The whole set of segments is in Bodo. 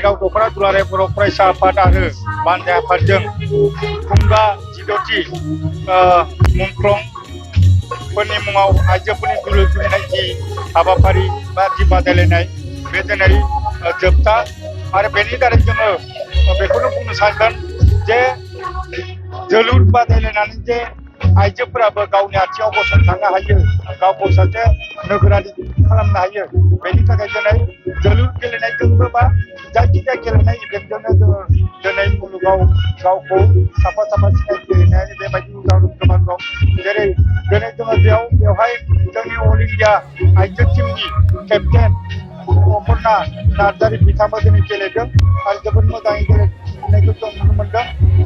भेरगाव दख'रा दुलाराय बर' फरायसा आफाद आरो बान्जा आफादजों खुंगा जिद'थि मुंख्लंफोरनि मुङाव आइजोफोरनि जोलुर गेलेनाय जि हाबाफारि बा जि बादायलायनाय बे दिनै जोबथा आरो बेनि दारै जोङो बेखौनो बुंनो सानगोन जे जोलुर बादायलायनानै जे आइजोफोराबो गावनि आथिङाव गसंथानो हायो गावखौ सासे नोगोरारि खालामनो हायो बेनि थाखाय दिनै जोलुर गेलेनायजोंबो बा जायखिजाया गेलेनाय इभेन्टजोंनो जोङो दिनै मुलुगाव गावखौ साफा साफा सिनायथि होनायनि बेबायदि उदाहरन गोबां दं जेरै दिनै जोङो बेवहाय जोंनि अल इन्डिया आइजो टीमनि केप्टेन अपर्णा नार्जारि बिथाङाबो दिनै गेलेदों आरो जोबोद मोजाङै गेलेनायखौ जों नुनो मोनदों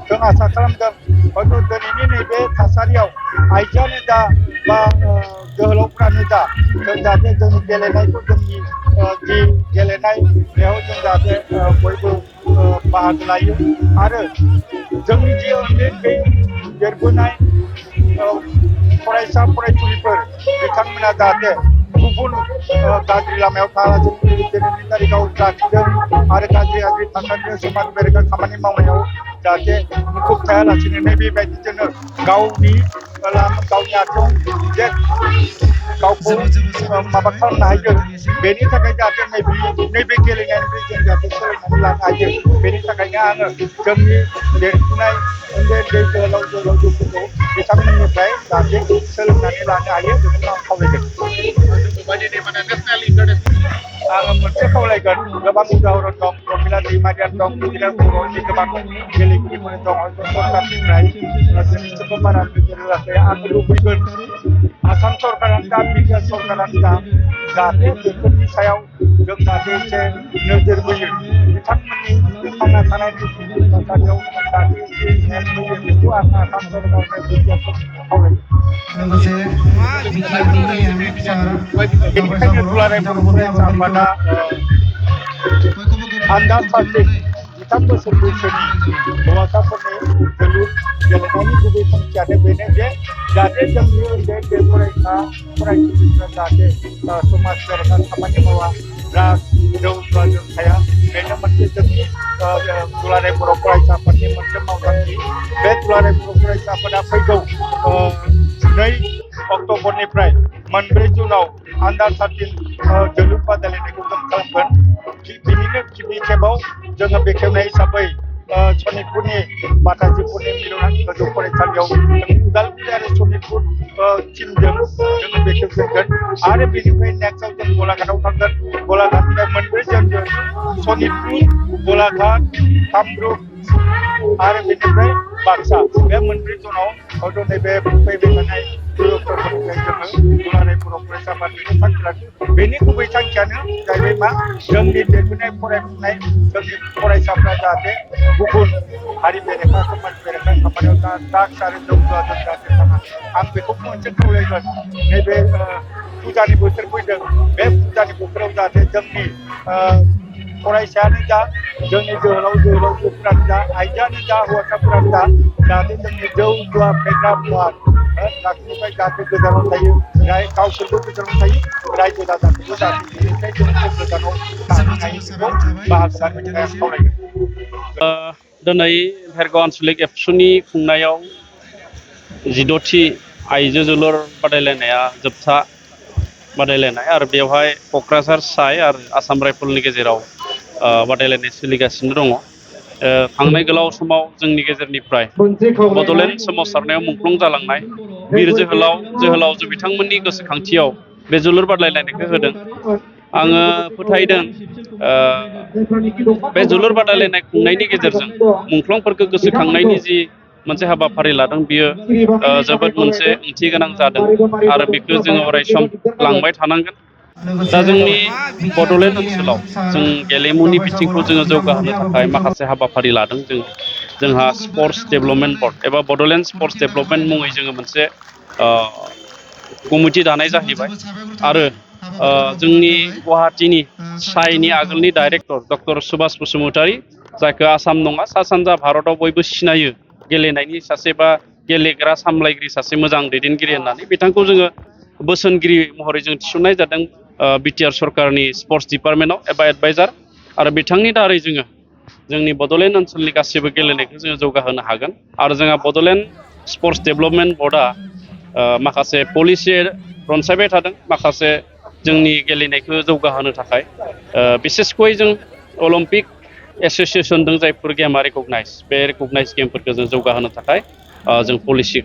जों आसा खालामदों हयथ' दिनैनि नैबे थासारियाव आइजोआनो जा बा जोहोलावफ्रानो जा जों जाहाथे जोंनि गेलेनायखौ जोंनि जि गेलेनाय बेयाव जों जाहाथे बयबो बाहागो लायो आरो जोंनि जि उन्दै उन्दै देरबोनाय फरायसा फरायसुलिफोर बिथांमोना जाहाथे गुबुन गाज्रि लामायाव थाङालासिनो दिनैनि तारिखाव जाथिजों आरो गाज्रि थासारिजों समाज बेरेखा खामानि मावनायाव जाहाथे मुखुब थायालासिनो बेबायदिजोंनो गावनि आथिङाव जे गावखौ माबा खालामनो हायो बेनि थाखाय जाहाथे नैबे गेलेनायनिफ्राय जों जाहाथे सोलोंनानै लानो हायो बेनि थाखायनो आङो जोंनि देरफुनाय उन्दै उन्दै जोहोलावजोफोरखौ बिथांमोननिफ्राय जाहाथे सोलोंनानै लानो हायो बेखौनो आं खावलायगोन आङो मोनसे खावलायगोन गोबां उदाहरन दं प्रमिला दैमारिया दं बिदिनो बर'नि गोबां गेलेगिरिफोर दङ सरकारनिफ्राय दिनैसिमबो बारा नोजोर होआखै आं लुबैगोन आसाम सरकारानो जा बिटिआर सरकारानो जा जाहाथे बेफोरनि सायाव जों जाहाथे एसे नोजोर बोयो बिथांमोननि थांना थानायनि थासारियाव जाहाथे एसे हेल्प होयो बेखौ आं आसाम सरकारनो बिटिआर सरकारखौ खावलायो बेनिखायनो दुलाराय बर' फरायसा आफादा आन्दार 13 जिथाम बोसोर बैसोनि हौवासाफोरनि जोलुर गेलेनायनि गुबै थांखियानो बेनो जे जाहाथे जोंनि उन्दै उन्दै फरायसा फरायसुलिफ्रा जाहाथे समाज बेरेखा खामानि मावा ड्राग्स जौ जुवाजों थाया बेनो मोनसे जोंनि दुलाराय बर' फरायसा आफादनि मोनसे मावथांखि बे दुलाराय बर' फरायसा आफादा फैगौ 2 अक्ट'बरनिफ्राय 4 जुनाव आन्दार 13 जोलुर बादायलायनायखौ जों खालामगोन बिनिनो गिबि खेबाव जोङो बेखेवनाय हिसाबै सनितपुरनि बाटाजिपुरनि मिलौनां गोजौ फरायसालियाव उदालगुरि आरो सनितपुर टिमजों जोङो बेखेवजेनगोन आरो बेनिफ्राय नेक्स्टआव जों गलाघाटआव थांगोन गलाघाटनिफ्राय 4 जनजों सनितपुर गलाघाट कामरुप आरो बेनिफ्राय बाक्सा बे 4 जनाव हयथ' नैबे फैबाय थानाय 2 अक्ट'बरनिफ्राय जोङो दुलाराय बर' फरायसा आफादनि थांखि लादों बेनि गुबै थांखियानो जाहैबाय मा जोंनि देरबोनाय फरायफुनाय जोंनि फरायसाफ्रा जाहाथे गुबुन हारि बेरेखा समाज बेरेखा खामानियाव ड्राग्स आरो जौ जुवाजों जाहाथे थाङा आं बेखौ मोनसे खावलायगोन नैबे फुजानि बोथोर फैदों बे फुजानि बोथोराव जाहाथे जोंनि फरायसायानो जा जोंनि जोहोलावजोफोरानो जा आइजोआनो जा हौवासाफोरानो जा जाहाथे जोंनि जौ जुवा फेग्रा मुवा ड्राग्सनिफ्राय जाहाथे गोजानाव थायो गावसोरबो गोजानाव थायो रायजो राजाखौबो जाहाथे बेनिफ्राय जों गोजानाव थानो हायो बेखौ बाहागो लानो थाखाय आं खावलायगोन दिनै भेरगाव आन्चलिक एबसुनि खुंनायाव 16थि आइजो जोलुर बादायलायनाया जोबथा बादायलायनाय आरो बेवहाय क'क्राझार साइ आरो आसाम राइफलनि गेजेराव बादायलायनाय सोलिगासिनो दङ थांनाय गोलाव समाव जोंनि गेजेरनिफ्राय बड'लेण्ड सोमावसारनायाव मुंख्लं जालांनाय बिर जोहोलावजो बिथांमोननि गोसोखांथियाव बे जोलुर बादायलायनायखौ होदों आङो फोथायदों बे जोलुर बादायलायनाय खुंनायनि गेजेरजों मुंख्लंफोरखौ गोसोखांनायनि जि मोनसे हाबाफारि लादों बियो जोबोद मोनसे ओंथि गोनां जादों आरो बेखौ जोङो अरायसम लांबाय थानांगोन दा जोंनि बड'लेण्ड ओनसोलाव जों गेलेमुनि बिथिंखौ जोङो जौगाहोनो थाखाय माखासे हाबाफारि लादों जोंहा स्पर्ट्स डेभेलपमेन्ट बर्ड एबा बड'लेण्ड स्पर्ट्स डेभेलपमेन्ट मुङै जोङो मोनसे कमिटि दानाय जाहैबाय आरो जोंनि गुवाहाटीनि साइनि आगोलनि डाइरेक्टर डक्टर सुभाष बसुमतारी जायखौ आसाम नङा सा सानजा भारताव बयबो सिनायो गेलेनायनि सासे बा गेलेग्रा सामलायगिरि सासे मोजां दैदेनगिरि होननानै बिथांखौ जोङो बोसोनगिरि महरै जों थिसननाय जादों बिटिआर सरकारनि स्पर्ट्स डिपार्टमेन्टआव एबा एडभाइजार आरो बिथांनि दारै जोङो जोंनि बड'लेण्ड ओनसोलनि गासैबो गेलेनायखौ जोङो जौगाहोनो हागोन आरो जोंहा बड'लेण्ड स्पर्ट्स डेभेलपमेन्ट बर्डआ माखासे पलिसि रनसायबाय थादों माखासे जोंनि गेलेनायखौ जौगाहोनो थाखाय बिसेसकय जों अलिम्पिक एस'सिएसन दं जायफोर गेमा रेकगनाइज बे रेकगनाइज गेमफोरखौ जों जौगाहोनो थाखाय जों पलिसि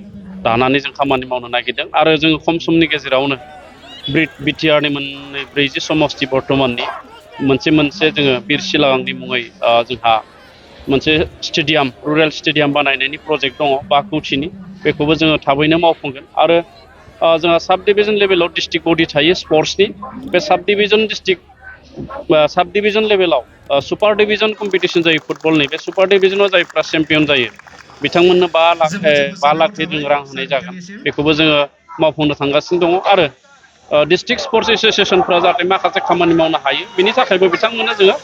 दानानै जों खामानि मावनो नागिरदों आरो जोङो खम समनि गेजेरावनो बिटिआरनि 40 समस्ति बर्तमाननि मोनसे जोङो बिर सिलागांनि मुङै जोंहा मोनसे स्टेडियाम रुरेल स्टेडियाम बानायनायनि प्रजेक्ट दङ 5 कौटिनि बेखौबो जोङो थाबैनो मावफुंगोन आरो जोंहा साब डिभिजन लेभेलाव डिस्ट्रिक्ट बडि थायो स्पर्ट्सनि बे साब डिभिजन लेभेलाव सुपार डिभिजन कम्पिटिसन जायो फुटबलनि बे सुपार डिभिजनाव जायफ्रा चेम्पियन जायो बिथांमोननो 5 लाख जों रां होनाय जागोन बेखौबो जोङो मावफुंनो थांगासिनो दङ आरो डिस्ट्रिक्ट स्पर्ट्स एस'सिएसनफ्रा जाहाथे माखासे खामानि मावनो हायो बिनि थाखायबो बिथांमोननो जोङो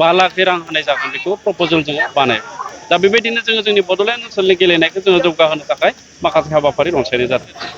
5 लाख रां होनाय जागोन बेखौ प्रप'जेल जोङो बानायो दा बेबायदिनो जोङो जोंनि बड'लेण्ड ओनसोलनि गेलेनायखौ जोङो जौगाहोनो थाखाय माखासे हाबाफारि रनसायनाय जादों